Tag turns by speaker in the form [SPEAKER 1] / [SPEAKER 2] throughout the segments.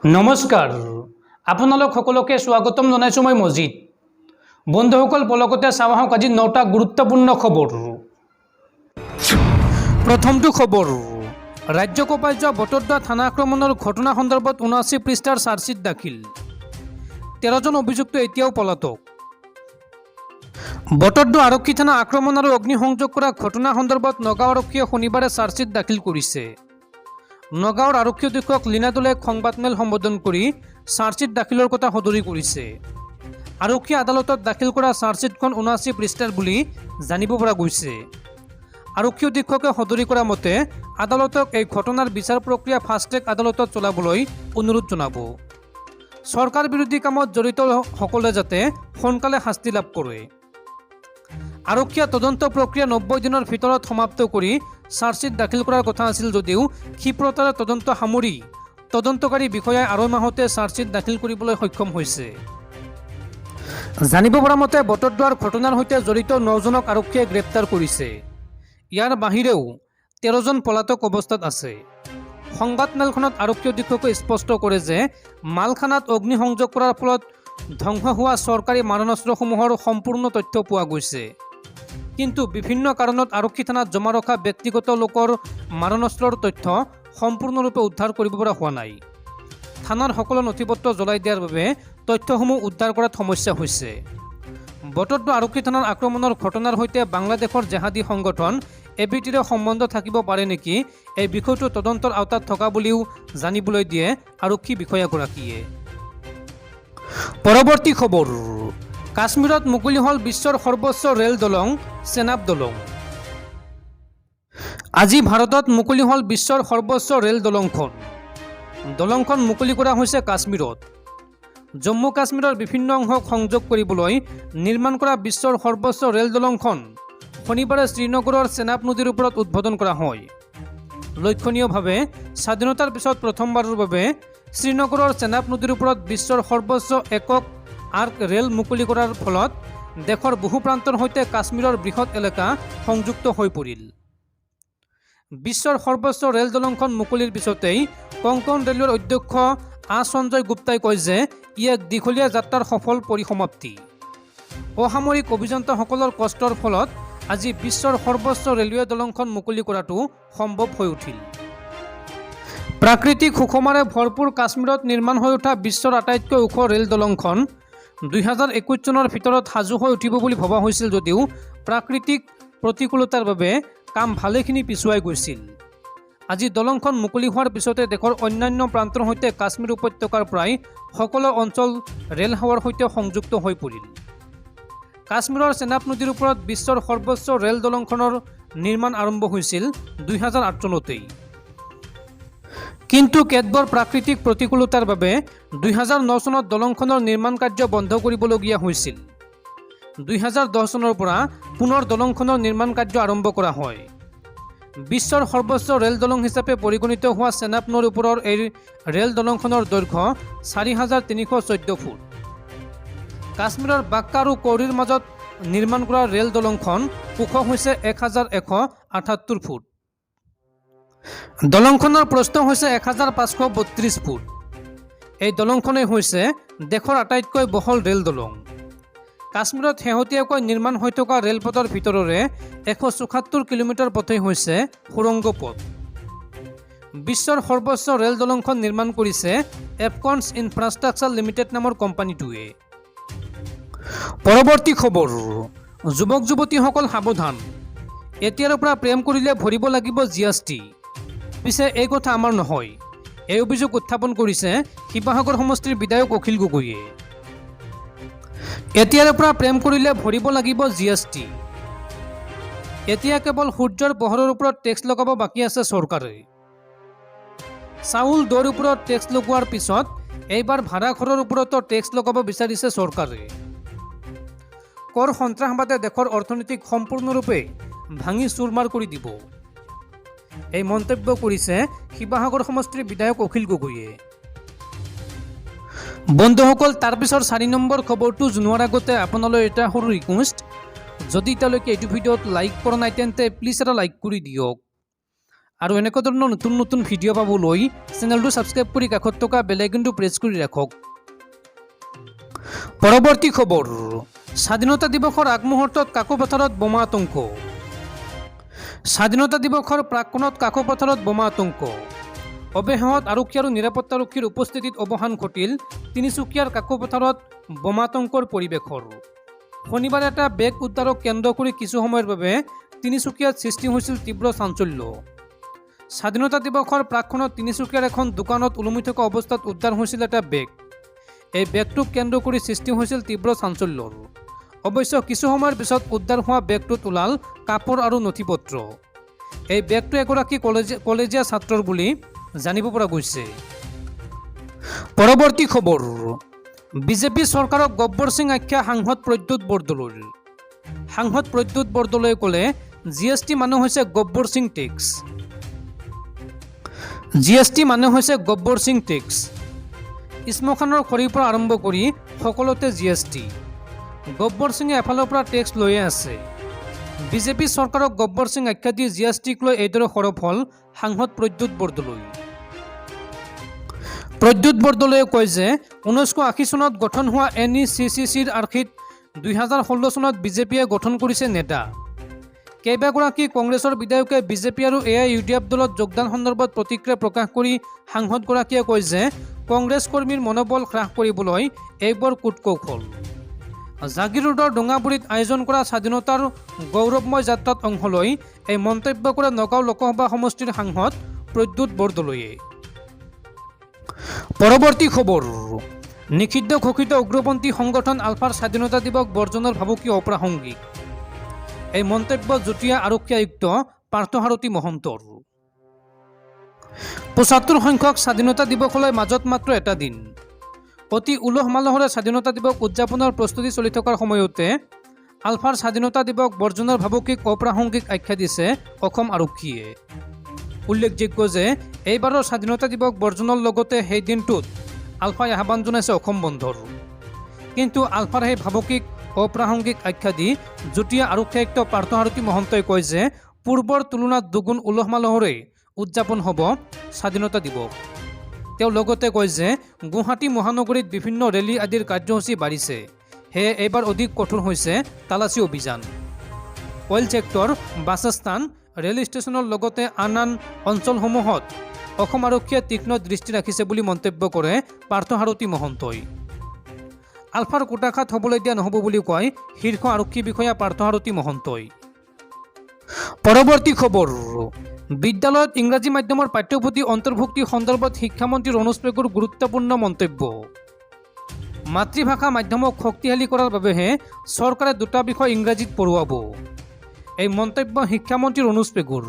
[SPEAKER 1] নমস্কাৰ, আপোনালোক সকলোকে স্বাগতম জনাইছোঁ মই মজিদ। বন্ধুসকল, পলকতে চাওঁ আহক আজি 9টা গুৰুত্বপূৰ্ণ খবৰ। প্ৰথমটো খবৰ, ৰাজ্য কঁপাই যোৱা বটদ্ৰৱা থানা আক্ৰমণৰ ঘটনা সন্দৰ্ভত 79 পৃষ্ঠাৰ চাৰ্জশ্বীট দাখিল। 13জন অভিযুক্ত এতিয়াও পলাতক। বটদ্ৰৱা আৰক্ষী থানা আক্ৰমণ আৰু অগ্নিসংযোগ কৰা ঘটনা সন্দৰ্ভত নগাঁও আৰক্ষীয়ে শনিবাৰে চাৰ্জশ্বীট দাখিল কৰিছে। নগাঁৱৰ আৰক্ষী অধীক্ষক লীনা দলে এক সংবাদমেল সম্বোধন কৰি চাৰ্জশ্বীট দাখিলৰ কথা সদৰি কৰিছে। আৰক্ষী আদালতত দাখিল কৰা চাৰ্জশ্বীটখন 79 পৃষ্ঠাৰ বুলি জানিব পৰা গৈছে। আৰক্ষী অধীক্ষকে সদৰি কৰা মতে, আদালতক এই ঘটনাৰ বিচাৰ প্ৰক্ৰিয়া ফাষ্ট ট্ৰেক আদালতত চলাবলৈ অনুৰোধ জনাব। চৰকাৰ বিৰোধী কামত জড়িত সকলে যাতে সোনকালে শাস্তি লাভ কৰে। আৰক্ষীয়ে তদন্ত প্ৰক্ৰিয়া 90 দিনৰ ভিতৰত সমাপ্ত কৰি চাৰ্জশ্বীট দাখিল কৰাৰ কথা আছিল যদিও ক্ষিপ্ৰতাৰে তদন্ত সামৰি তদন্তকাৰী বিষয়াই 2.5 মাহতে চাৰ্জশ্বীট দাখিল কৰিবলৈ সক্ষম হৈছে। জানিব পৰা মতে, বটদ্ৰৱাৰ ঘটনাৰ সৈতে জড়িত 9জনক আৰক্ষীয়ে গ্ৰেপ্তাৰ কৰিছে। ইয়াৰ বাহিৰেও 13জন পলাতক অৱস্থাত আছে। সংবাদমেলখনত আৰক্ষী অধীক্ষকে স্পষ্ট কৰে যে মালখানাত অগ্নিসংযোগ কৰাৰ ফলত ধ্বংস হোৱা চৰকাৰী মাৰণাস্ত্ৰসমূহৰ সম্পূৰ্ণ তথ্য পোৱা গৈছে। কিন্তু বিভিন্ন কাৰণত আৰক্ষী থানাত জমা ৰখা ব্যক্তিগত লোকৰ মাৰণাস্ত্ৰৰ তথ্য সম্পূৰ্ণৰূপে উদ্ধাৰ কৰিব পৰা হোৱা নাই। থানাৰ সকলো নথি পত্ৰ জ্বলাই দিয়াৰ বাবে তথ্যসমূহ উদ্ধাৰ কৰাত সমস্যা হৈছে। বটদ্ৰৱা আৰক্ষী থানাৰ আক্ৰমণৰ ঘটনাৰ সৈতে বাংলাদেশৰ জেহাদী সংগঠন এবিটিৰে সম্বন্ধ থাকিব পাৰে নেকি, এই বিষয়টো তদন্তৰ আওতাত থকা বুলিও জানিবলৈ দিয়ে আৰক্ষী বিষয়াগৰাকীয়ে। পৰৱৰ্তী খবৰ, কাশ্মীৰত মুকলি হ'ল বিশ্বৰ সৰ্বোচ্চ ৰেল দলং চেনাব দলং। আজি ভাৰতত মুকলি হ'ল বিশ্বৰ সৰ্বোচ্চ ৰেল দলংখন। দলংখন মুকলি কৰা হৈছে কাশ্মীৰত। জম্মু কাশ্মীৰৰ বিভিন্ন অংশক সংযোগ কৰিবলৈ নিৰ্মাণ কৰা বিশ্বৰ সৰ্বোচ্চ ৰেল দলংখন শনিবাৰে শ্ৰীনগৰৰ চেনাব নদীৰ ওপৰত উদ্বোধন কৰা হয়। লক্ষণীয়ভাৱে, স্বাধীনতাৰ পিছত প্ৰথমবাৰৰ বাবে শ্ৰীনগৰৰ চেনাব নদীৰ ওপৰত বিশ্বৰ সৰ্বোচ্চ একক আৰ্ক ৰেল মুকলি কৰাৰ ফলত দেশৰ বহু প্ৰান্তৰ সৈতে কাশ্মীৰৰ বৃহৎ এলেকা সংযুক্ত হৈ পৰিল। বিশ্বৰ সৰ্বোচ্চ ৰেল দলংখন মুকলিৰ পিছতেই কংকন ৰেলৱেৰ অধ্যক্ষ আ সঞ্জয় গুপ্তাই কয় যে ই এক দীঘলীয়া যাত্ৰাৰ সফল পৰিসমাপ্তি। অসামৰিক অভিযন্তাসকলৰ কষ্টৰ ফলত আজি বিশ্বৰ সৰ্বোচ্চ ৰেলৱে দলংখন মুকলি কৰাটো সম্ভৱ হৈ উঠিল। প্ৰাকৃতিক সুষমাৰে ভৰপূৰ কাশ্মীৰত নিৰ্মাণ হৈ উঠা বিশ্বৰ আটাইতকৈ ওখ ৰেল দলংখন 2021 চনৰ ভিতৰত সাজু হৈ উঠিব বুলি ভবা হৈছিল যদিও প্ৰাকৃতিক প্ৰতিকূলতাৰ বাবে কাম ভালেখিনি পিছুৱাই গৈছিল। আজি দলংখন মুকলি হোৱাৰ পিছতে দেশৰ অন্যান্য প্ৰান্তৰ সৈতে কাশ্মীৰ উপত্যকাৰ প্ৰায় সকলো অঞ্চল ৰেল সেৱাৰ সৈতে সংযুক্ত হৈ পৰিল। কাশ্মীৰৰ চেনাব নদীৰ ওপৰত বিশ্বৰ সৰ্বোচ্চ ৰেল দলংখনৰ নিৰ্মাণ আৰম্ভ হৈছিল 2008 চনতেই। কিন্তু কেতবোৰ প্ৰাকৃতিক প্ৰতিকূলতাৰ বাবে 2009 চনত দলংখনৰ নিৰ্মাণ কাৰ্য বন্ধ কৰিবলগীয়া হৈছিল। 2010 চনৰ পৰা পুনৰ দলংখনৰ নিৰ্মাণ কাৰ্য আৰম্ভ কৰা হয়। বিশ্বৰ সৰ্বোচ্চ ৰেল দলং হিচাপে পৰিগণিত হোৱা চেনাব নৈৰ ওপৰৰ এই ৰেল দলংখনৰ দৈৰ্ঘ্য 4314 ফুট। কাশ্মীৰৰ বাক্কা আৰু কৌৰীৰ মাজত নিৰ্মাণ কৰা ৰেল দলংখন ওখ হৈছে 1178 ফুট। দলংখনৰ প্ৰস্থ হৈছে 1532 ফুট। এই দলংখনেই হৈছে দেশৰ আটাইতকৈ বহল ৰেল দলং। কাশ্মীৰত শেহতীয়াকৈ নিৰ্মাণ হৈ থকা ৰেলপথৰ ভিতৰৰে 174 কিলোমিটাৰ পথেই হৈছে সুৰংগ পথ। বিশ্বৰ সৰ্বোচ্চ ৰেল দলংখন নিৰ্মাণ কৰিছে এফকনছ ইনফ্ৰাষ্ট্ৰাকচাৰ লিমিটেড নামৰ কোম্পানীটোৱে। পৰৱৰ্তী খবৰ, যুৱক যুৱতীসকল সাৱধান, এতিয়াৰ পৰা প্ৰেম কৰিলে ভৰিব লাগিব জিএছটি। পিছে এই কথা আমাৰ নহয়, এই অভিযোগ উত্থাপন কৰিছে শিৱসাগৰ সমষ্টিৰ বিধায়ক অখিল গগৈয়ে। এতিয়াৰে পৰা প্ৰেম কৰিলে ভৰিব লাগিব জিএছটি। এতিয়া কেৱল সূৰ্যৰ পোহৰৰ ওপৰত টেক্স লগাব বাকী আছে চৰকাৰে। চাউল, দৈৰ ওপৰত টেক্স লগোৱাৰ পিছত এইবাৰ ভাড়াঘৰৰ ওপৰতো টেক্স লগাব বিচাৰিছে চৰকাৰে। কৰ সন্ত্ৰাসবাদে দেশৰ অৰ্থনীতিক সম্পূৰ্ণৰূপে ভাঙি চুৰমাৰ কৰি দিব, এই মন্তব্য কৰিছে শিৱসাগৰ সমষ্টিৰ বিধায়ক অখিল গগৈয়ে। বন্ধুসকল, তাৰপিছৰ 4 নম্বৰ খবৰটো জনোৱাৰ আগতে আপোনালৈ এটা সৰু ৰিকুৱেষ্ট, যদি এতিয়ালৈকে এইটো ভিডিঅ'ত লাইক কৰা নাই, তেন্তে প্লিজ এটা লাইক কৰি দিয়ক। আৰু এনেকুৱা ধৰণৰ নতুন নতুন ভিডিঅ' পাবলৈ চেনেলটো ছাবস্ক্ৰাইব কৰি কাষত থকা বেল আইকনটো প্ৰেছ কৰি ৰাখক। পৰৱৰ্তী খবৰ, স্বাধীনতা দিৱসৰ আগমুহূৰ্তত কাকপথাৰত বোমা আতংক। স্বাধীনতা দিৱসৰ প্ৰাকক্ষণত কাকপথাৰত বোমা আতংক। অৱশেষত আৰক্ষী আৰু নিৰাপত্তাৰক্ষীৰ উপস্থিতিত অৱসান ঘটিল তিনিচুকীয়াৰ কাকপথাৰত বোমাতংকৰ পৰিৱেশৰ। শনিবাৰে এটা বেগ উদ্ধাৰক কেন্দ্ৰ কৰি কিছু সময়ৰ বাবে তিনিচুকীয়াত সৃষ্টি হৈছিল তীব্ৰ চাঞ্চল্য। স্বাধীনতা দিৱসৰ প্ৰাকক্ষণত তিনিচুকীয়াৰ এখন দোকানত ওলমি থকা অৱস্থাত উদ্ধাৰ হৈছিল এটা বেগ। এই বেগটোক কেন্দ্ৰ কৰি সৃষ্টি হৈছিল তীব্ৰ চাঞ্চল্যৰ। অৱশ্যে কিছু সময়ৰ পিছত উদ্ধাৰ হোৱা বেগটোত ওলাল কাপোৰ আৰু নথি পত্ৰ। এই বেগটো এগৰাকী কলেজীয়া ছাত্ৰৰ বুলি জানিব পৰা গৈছে। পৰৱৰ্তী খবৰ, বিজেপি চৰকাৰক গব্বৰ সিং আখ্যা সাংসদ প্ৰদ্যুৎ বৰদলৈৰ। সাংসদ প্ৰদ্যুৎ বৰদলৈয়ে ক'লে, জিএছটি মানে হৈছে গব্বৰ সিং টেক্স। জিএছটি মানে হৈছে গব্বৰ সিং টেক্স। শ্মশানৰ খৰিৰ পৰা আৰম্ভ কৰি সকলোতে জিএছটি। গব্বৰ সিঙে এফালৰ পৰা টেক্স লৈয়ে আছে। বিজেপি চৰকাৰক গব্বৰ সিং আখ্যা দি জিএছটিক লৈ এইদৰে সৰব হ'ল সাংসদ প্ৰদ্যুৎ বৰদলৈ। প্ৰদ্যুৎ বৰদলৈয়ে কয় যে 1980 চনত গঠন হোৱা এনইচিচিচিৰ আৰ্হিত 2016 চনত বিজেপিয়ে গঠন কৰিছে নেডা। কেইবাগৰাকী কংগ্ৰেছৰ বিধায়কে বিজেপি আৰু এআইইউডিএফ দলত যোগদান সন্দৰ্ভত প্ৰতিক্ৰিয়া প্ৰকাশ কৰি সাংসদগৰাকীয়ে কয় যে কংগ্ৰেছ কৰ্মীৰ মনোবল হ্ৰাস কৰিবলৈ এইবোৰ কূটকৌশল। জাগিৰোডৰ ডোঙাবুৰীত আয়োজন কৰা স্বাধীনতাৰ গৌৰৱময় যাত্ৰাত অংশ লৈ এই মন্তব্য কৰে নগাঁও লোকসভা সমষ্টিৰ সাংসদ প্ৰদ্যুৎ বৰদলৈয়ে। পৰৱৰ্তী খবৰ, নিষিদ্ধ ঘোষিত উগ্ৰপন্থী সংগঠন আলফাৰ স্বাধীনতা দিৱস বৰ্জনৰ ভাবুকি অপ্ৰাসংগিক। এই মন্তব্য যুটীয়া আৰক্ষী আয়ুক্ত পাৰ্থসাৰথী মহন্তৰ। 75 সংখ্যক স্বাধীনতা দিৱসলৈ মাজত মাত্ৰ এটা দিন। অতি উলহ মালহেৰে স্বাধীনতা দিৱস উদযাপনৰ প্ৰস্তুতি চলি থকাৰ সময়তে আলফাৰ স্বাধীনতা দিৱস বৰ্জনৰ ভাবুকিক অপ্ৰাসংগিক আখ্যা দিছে অসম আৰক্ষীয়ে। উল্লেখযোগ্য যে এইবাৰৰ স্বাধীনতা দিৱস বৰ্জনৰ লগতে সেই দিনটোত আলফাই আহ্বান জনাইছে অসম বন্ধৰ। কিন্তু আলফাৰ সেই ভাবুকিক অপ্ৰাসংগিক আখ্যা দি যুটীয়া আৰক্ষী আয়ুক্ত পাৰ্থসাৰথী মহন্তই কয় যে পূৰ্বৰ তুলনাত দুগুণ উলহ মালহেৰে উদযাপন হ'ব স্বাধীনতা দিৱস। তেওঁ লগতে কয় যে গুৱাহাটী মহানগৰীত বিভিন্ন ৰেলী আদিৰ কাৰ্যসূচী বাঢ়িছে, সেয়ে এইবাৰ অধিক কঠোৰ হৈছে তালাচী অভিযান। Oil sector, bus stand, rail ষ্টেচনৰ লগতে আন আন অঞ্চলসমূহত অসম আৰক্ষীয়ে তীক্ষ্ণ দৃষ্টি ৰাখিছে বুলি মন্তব্য কৰে পাৰ্থসাৰথী মহন্তই। আলফাৰ কুটাঘাত হ'বলৈ দিয়া নহ'ব বুলি কয় শীৰ্ষ আৰক্ষী বিষয়া পাৰ্থসাৰথী মহন্তই। পৰৱৰ্তী খবৰ, বিদ্যালয়ত ইংৰাজী মাধ্যমৰ পাঠ্যপুথি অন্তৰ্ভুক্তি সন্দৰ্ভত শিক্ষামন্ত্ৰী ৰণোজ পেগুৰ গুৰুত্বপূৰ্ণ মন্তব্য। মাতৃভাষা মাধ্যমক শক্তিশালী কৰাৰ বাবেহে চৰকাৰে দুটা বিষয় ইংৰাজীত পঢ়ুৱাব। এই মন্তব্য শিক্ষামন্ত্ৰী ৰণোজ পেগুৰ।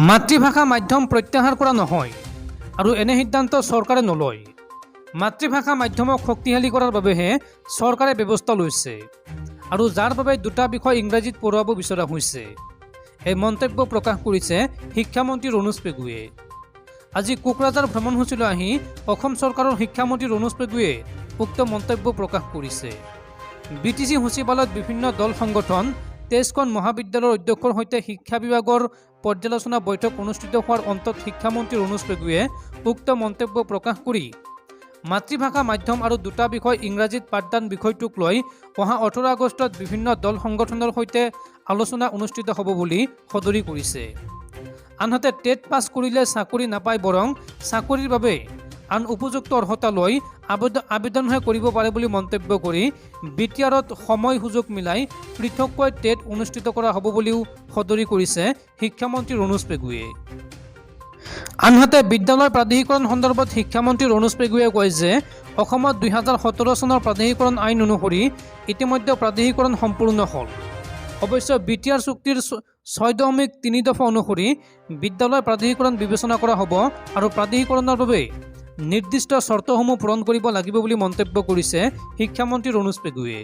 [SPEAKER 1] মাতৃভাষা মাধ্যম প্ৰত্যাহাৰ কৰা নহয় আৰু এনে সিদ্ধান্ত চৰকাৰে নলয়। মাতৃভাষা মাধ্যমক শক্তিশালী কৰাৰ বাবেহে চৰকাৰে ব্যৱস্থা লৈছে আৰু যাৰ বাবে দুটা বিষয় ইংৰাজীত পঢ়ুৱাব বিচৰা হৈছে। এই মন্তব্য প্ৰকাশ কৰিছে শিক্ষামন্ত্ৰী ৰণোজ পেগুৱে। আজি কোকৰাঝাৰ ভ্ৰমণসূচীলৈ আহি অসম চৰকাৰৰ শিক্ষামন্ত্ৰী ৰণোজ পেগুৱে উক্ত মন্তব্য প্ৰকাশ কৰিছে। বিটিচি সচিবালয়ত বিভিন্ন দল সংগঠন, 23খন মহাবিদ্যালয়ৰ অধ্যক্ষৰ সৈতে শিক্ষা বিভাগৰ পৰ্যালোচনা বৈঠক অনুষ্ঠিত হোৱাৰ অন্তত শিক্ষামন্ত্ৰী ৰণোজ পেগুৱে উক্ত মন্তব্য প্ৰকাশ কৰি মাতৃভাষা মাধ্যম আৰু দুটা বিষয় ইংৰাজীত পাঠদান বিষয়টোক লৈ অহা 18 আগষ্টত বিভিন্ন দল সংগঠনৰ সৈতে আলোচনা অনুষ্ঠিত হ'ব বুলি সদৰি কৰিছে। আনহাতে টেট পাছ কৰিলে চাকৰি নাপায়, বৰং চাকৰিৰ বাবে আন উপযুক্ত অৰ্হতা লৈ আবেদনহে কৰিব পাৰে বুলি মন্তব্য কৰি বিটিআৰত সময় সুযোগ মিলাই পৃথককৈ টেট অনুষ্ঠিত কৰা হ'ব বুলিও সদৰি কৰিছে শিক্ষামন্ত্ৰী ৰণোজ পেগুৱে। আনহাতে বিদ্যালয় প্ৰাদেশিকৰণ সন্দৰ্ভত শিক্ষামন্ত্ৰী ৰণোজ পেগুৱে কয় যে অসমত 2017 চনৰ প্ৰাদেশিকৰণ আইন অনুসৰি ইতিমধ্যে প্ৰাদেশিকৰণ সম্পূৰ্ণ হ'ল। অৱশ্যে বিটিআৰ চুক্তিৰ 6.3 দফা অনুসৰি বিদ্যালয় প্ৰাদেশিকৰণ বিবেচনা কৰা হ'ব আৰু প্ৰাদেশিকৰণৰ বাবে নিৰ্দিষ্ট চৰ্তসমূহ পূৰণ কৰিব লাগিব বুলি মন্তব্য কৰিছে শিক্ষামন্ত্ৰী ৰণোজ পেগুৱে।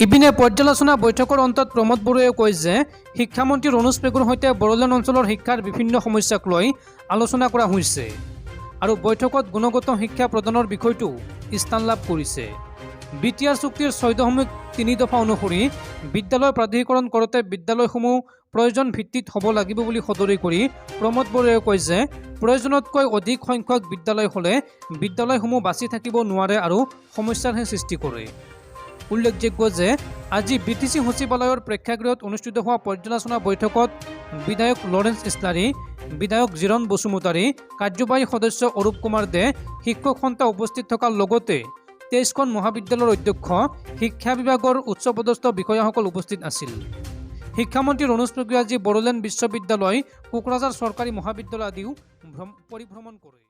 [SPEAKER 1] ইপিনে পৰ্যালোচনা বৈঠকৰ অন্তত প্ৰমোদ বড়োৱে কয় যে শিক্ষামন্ত্ৰী ৰণোজ পেগুৰ সৈতে বড়োলেণ্ড অঞ্চলৰ শিক্ষাৰ বিভিন্ন সমস্যাক লৈ আলোচনা কৰা হৈছে আৰু বৈঠকত গুণগত শিক্ষা প্ৰদানৰ বিষয়টো স্থান লাভ কৰিছে। বিটিআৰ চুক্তিৰ 6.3 দফা অনুসৰি বিদ্যালয় প্ৰাধিকৰণ কৰোঁতে বিদ্যালয়সমূহ প্ৰয়োজন ভিত্তিত হ'ব লাগিব বুলি সদৰি কৰি প্ৰমোদ বড়োৱে কয় যে প্ৰয়োজনতকৈ অধিক সংখ্যক বিদ্যালয় হ'লে বিদ্যালয়সমূহ বাচি থাকিব নোৱাৰে আৰু সমস্যাৰহে সৃষ্টি কৰে। উল্লেখযোগ্য যে আজি বিটিচি সচিবালয়ৰ প্ৰেক্ষাগৃহত অনুষ্ঠিত হোৱা পৰ্যালোচনা বৈঠকত বিধায়ক লৰেন্স ইছলাৰী, বিধায়ক জিৰণ বসুমতাৰী, কাৰ্যবাহী সদস্য অৰূপ কুমাৰ দে, শিক্ষক সন্থা উপস্থিত থকাৰ লগতে 23খন মহাবিদ্যালয়ৰ অধ্যক্ষ, শিক্ষা বিভাগৰ উচ্চপদস্থ বিষয়াসকল উপস্থিত আছিল। শিক্ষামন্ত্ৰী ৰণোজ পেগুৱে আজি বড়োলেণ্ড বিশ্ববিদ্যালয়, কোকৰাঝাৰ চৰকাৰী মহাবিদ্যালয় আদিও পৰিভ্ৰমণ কৰে।